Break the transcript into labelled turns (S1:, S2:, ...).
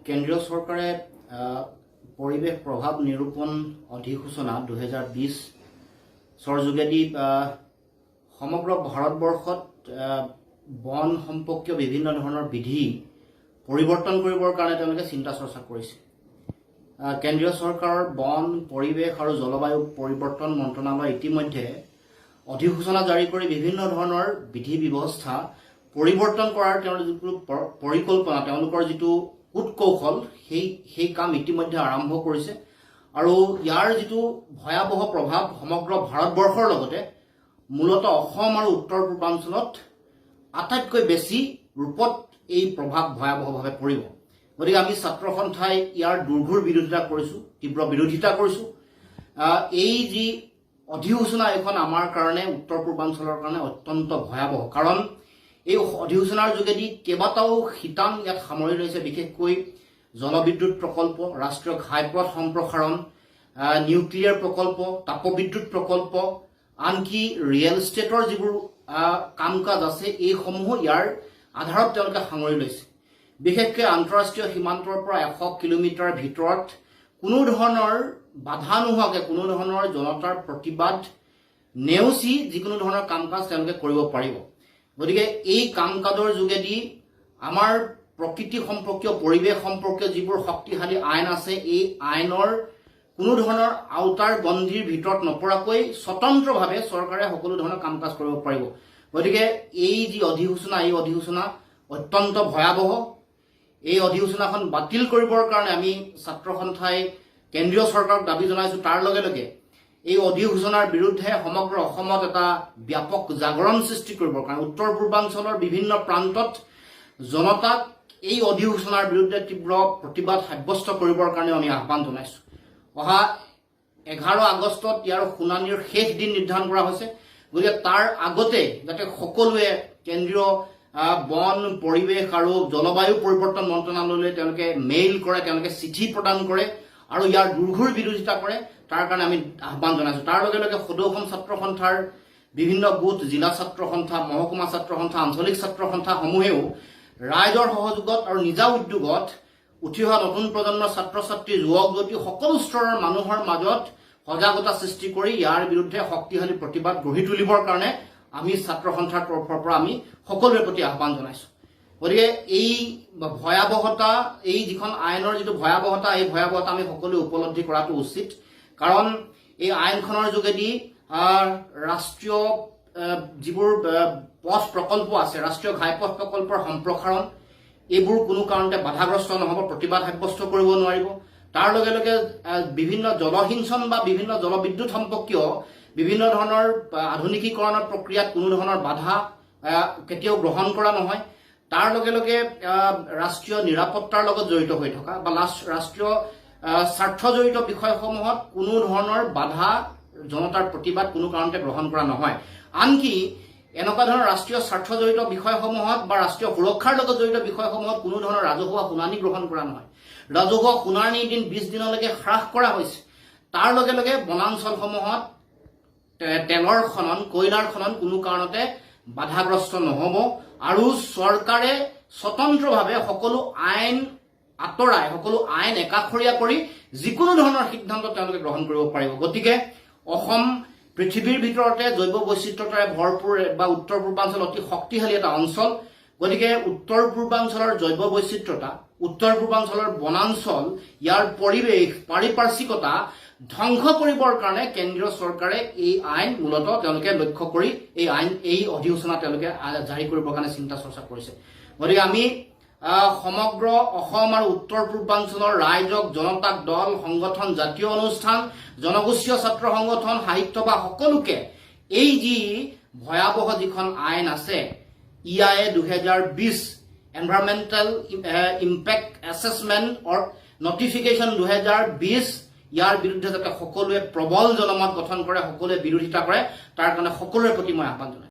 S1: কেন্দ্ৰীয় চৰকাৰে পৰিৱেশ প্ৰভাৱ নিৰূপণ অধিসূচনা 2020ৰ যোগেদি সমগ্ৰ ভাৰতবৰ্ষত বন সম্পৰ্কীয় বিভিন্ন ধৰণৰ বিধি পৰিৱৰ্তন কৰিবৰ কাৰণে তেওঁলোকে চিন্তা চৰ্চা কৰিছে। কেন্দ্ৰীয় চৰকাৰৰ বন, পৰিৱেশ আৰু জলবায়ু পৰিৱৰ্তন মন্ত্ৰণালয়ে ইতিমধ্যে অধিসূচনা জাৰি কৰি বিভিন্ন ধৰণৰ বিধি ব্যৱস্থা পৰিৱৰ্তন কৰাৰ তেওঁৰ যিটো পৰিকল্পনা, তেওঁলোকৰ যিটো কূট কৌশল, সেই সেই কাম ইতিমধ্যে আৰম্ভ কৰিছে। আৰু ইয়াৰ যিটো ভয়াৱহ প্ৰভাৱ সমগ্ৰ ভাৰতবৰ্ষৰ লগতে মূলতঃ অসম আৰু উত্তৰ পূৰ্বাঞ্চলত আটাইতকৈ বেছি ৰূপত এই প্ৰভাৱ ভয়াৱহভাৱে পৰিব। গতিকে আমি ছাত্ৰ সন্থাই ইয়াৰ দুৰ্ঘোৰ বিৰোধিতা কৰিছোঁ, তীব্ৰ বিৰোধিতা কৰিছোঁ। এই যি অধিসূচনা, এইখন আমাৰ কাৰণে, উত্তৰ পূৰ্বাঞ্চলৰ কাৰণে অত্যন্ত ভয়াৱহ। কাৰণ এই অধিসূচনাৰ যোগেদি কেইবাটাও শিতান ইয়াত সামৰি লৈছে। বিশেষকৈ জলবিদ্যুৎ প্ৰকল্প, ৰাষ্ট্ৰীয় ঘাইপথ সম্প্ৰসাৰণ, নিউক্লিয়াৰ প্ৰকল্প, তাপবিদ্যুৎ প্ৰকল্প, আনকি ৰিয়েল ষ্টেটৰ যিবোৰ কাম কাজ আছে, এইসমূহো ইয়াৰ আধাৰত তেওঁলোকে সামৰি লৈছে। বিশেষকৈ আন্তঃৰাষ্ট্ৰীয় সীমান্তৰ পৰা 100 কিলোমিটাৰ ভিতৰত কোনো ধৰণৰ বাধা নোহোৱাকৈ, কোনো ধৰণৰ জনতাৰ প্ৰতিবাদ নেওচি যিকোনো ধৰণৰ কাম কাজ তেওঁলোকে কৰিব পাৰিব। গতিকে এই কাম কাজৰ যোগেদি আমাৰ প্ৰকৃতি সম্পৰ্কীয়, পৰিৱেশ সম্পৰ্কীয় যিবোৰ শক্তিশালী আইন আছে, এই আইনৰ কোনো ধৰণৰ আওতাৰ গণ্ডিৰ ভিতৰত নপৰাকৈ স্বতন্ত্ৰভাৱে চৰকাৰে সকলো ধৰণৰ কাম কাজ কৰিব পাৰিব। গতিকে এই যি অধিসূচনা, এই অধিসূচনা অত্যন্ত ভয়াৱহ। এই অধিসূচনাখন বাতিল কৰিবৰ কাৰণে আমি ছাত্ৰ সন্থাই কেন্দ্ৰীয় চৰকাৰক দাবী জনাইছোঁ। তাৰ লগে লগে এই অধিসূচনাৰ বিৰুদ্ধে সমগ্ৰ অসমত এটা ব্যাপক জাগৰণ সৃষ্টি কৰিবৰ কাৰণে, উত্তৰ পূৰ্বাঞ্চলৰ বিভিন্ন প্ৰান্তত জনতাক এই অধিসূচনাৰ বিৰুদ্ধে তীব্ৰ প্ৰতিবাদ সাব্যস্ত কৰিবৰ কাৰণেও আমি আহ্বান জনাইছোঁ। অহা 11 আগষ্টত ইয়াৰ শুনানিৰ শেষ দিন নিৰ্ধাৰণ কৰা হৈছে। গতিকে তাৰ আগতে যাতে সকলোৱে কেন্দ্ৰীয় বন, পৰিৱেশ আৰু জলবায়ু পৰিৱৰ্তন মন্ত্ৰণালয়লৈ তেওঁলোকে মেইল কৰে, তেওঁলোকে চিঠি প্ৰদান কৰে আৰু ইয়াৰ দুৰ্ঘোৰ বিৰোধিতা কৰে, তাৰ কাৰণে আমি আহ্বান জনাইছোঁ। তাৰ লগে লগে সদৌ অসম ছাত্ৰ সন্থাৰ বিভিন্ন গোট, জিলা ছাত্ৰ সন্থা, মহকুমা ছাত্ৰ সন্থা, আঞ্চলিক ছাত্ৰ সন্থাসমূহেও ৰাইজৰ সহযোগত আৰু নিজা উদ্যোগত উঠি অহা নতুন প্ৰজন্মৰ ছাত্ৰ ছাত্ৰী, যুৱক যুৱতী, সকলো স্তৰৰ মানুহৰ মাজত সজাগতা সৃষ্টি কৰি ইয়াৰ বিৰুদ্ধে শক্তিশালী প্ৰতিবাদ গঢ়ি তুলিবৰ কাৰণে আমি ছাত্ৰ সন্থাৰ তৰফৰ পৰা আমি সকলোৰে প্ৰতি আহ্বান জনাইছোঁ। গতিকে এই ভয়াৱহতা, এই যিখন আইনৰ যিটো ভয়াৱহতা, এই ভয়াৱহতা আমি সকলোৱে উপলব্ধি কৰাটো উচিত। কাৰণ এই আইনখনৰ যোগেদি ৰাষ্ট্ৰীয় যিবোৰ পথ প্ৰকল্প আছে, ৰাষ্ট্ৰীয় ঘাইপথ প্ৰকল্পৰ সম্প্ৰসাৰণ, এইবোৰ কোনো কাৰণতে বাধাগ্ৰস্ত নহ'ব, প্ৰতিবাদ সাব্যস্ত কৰিব নোৱাৰিব। তাৰ লগে লগে বিভিন্ন জলসিঞ্চন বা বিভিন্ন জলবিদ্যুৎ সম্পৰ্কীয় বিভিন্ন ধৰণৰ আধুনিকীকৰণৰ প্ৰক্ৰিয়াত কোনো ধৰণৰ বাধা কেতিয়াও গ্ৰহণ কৰা নহয়। তাৰ লগে লগে ৰাষ্ট্ৰীয় নিৰাপত্তাৰ লগত জড়িত হৈ থকা বা ৰাষ্ট্ৰীয় স্বাৰ্থজড়িত বিষয়সমূহত কোনো ধৰণৰ বাধা, জনতাৰ প্ৰতিবাদ কোনো কাৰণতে গ্ৰহণ কৰা নহয়। আনকি এনেকুৱা ধৰণৰ ৰাষ্ট্ৰীয় স্বাৰ্থজড়িত বিষয়সমূহত বা ৰাষ্ট্ৰীয় সুৰক্ষাৰ লগত জড়িত বিষয়সমূহত কোনো ধৰণৰ ৰাজহুৱা শুনানি গ্ৰহণ কৰা নহয়। ৰাজহুৱা শুনানিৰ দিন 20 দিনলৈকে হ্ৰাস কৰা হৈছে। তাৰ লগে লগে বনাঞ্চলসমূহত তেলৰ খনন, কয়লাৰ খনন কোনো কাৰণতে বাধাগ্ৰস্ত নহ'ব আৰু চৰকাৰে স্বতন্ত্ৰভাৱে সকলো আইন আঁতৰাই, সকলো আইন একাষৰীয়া কৰি যিকোনো ধৰণৰ সিদ্ধান্ত তেওঁলোকে গ্ৰহণ কৰিব পাৰিব। গতিকে অসম পৃথিৱীৰ ভিতৰতে জৈৱ বৈচিত্ৰতাৰে ভৰপূৰ বা উত্তৰ পূৰ্বাঞ্চল অতি শক্তিশালী এটা অঞ্চল। গতিকে উত্তৰ পূৰ্বাঞ্চলৰ জৈৱ বৈচিত্ৰতা, উত্তৰ পূৰ্বাঞ্চলৰ বনাঞ্চল, ইয়াৰ পৰিৱেশ পাৰিপাৰ্শ্বিকতা ধ্বংস কৰিবৰ কাৰণে কেন্দ্ৰীয় চৰকাৰে এই আইন মূলতঃ তেওঁলোকে লক্ষ্য কৰি এই আইন, এই অধিসূচনা তেওঁলোকে জাৰি কৰিবৰ কাৰণে চিন্তা চৰ্চা কৰিছে। গতিকে আমি সমগ্ৰ অসম আৰু উত্তৰ পূৰ্বাঞ্চলৰ ৰাইজক, জনতাক, দল সংগঠন, জাতীয় অনুষ্ঠান, জনগোষ্ঠীয় ছাত্ৰ সংগঠন, সাহিত্য বা সকলোকে এই যি ভয়াৱহ যিখন আইন আছে, EIA 2020, Environmental Impact Assessment or Notification 2020, ইয়াৰ বিৰুদ্ধে যাতে সকলোৱে প্ৰবল জনমত গঠন কৰে, সকলোৱে বিৰোধিতা কৰে, তাৰ কাৰণে সকলোৰে প্ৰতি মই আহ্বান জনাইছোঁ।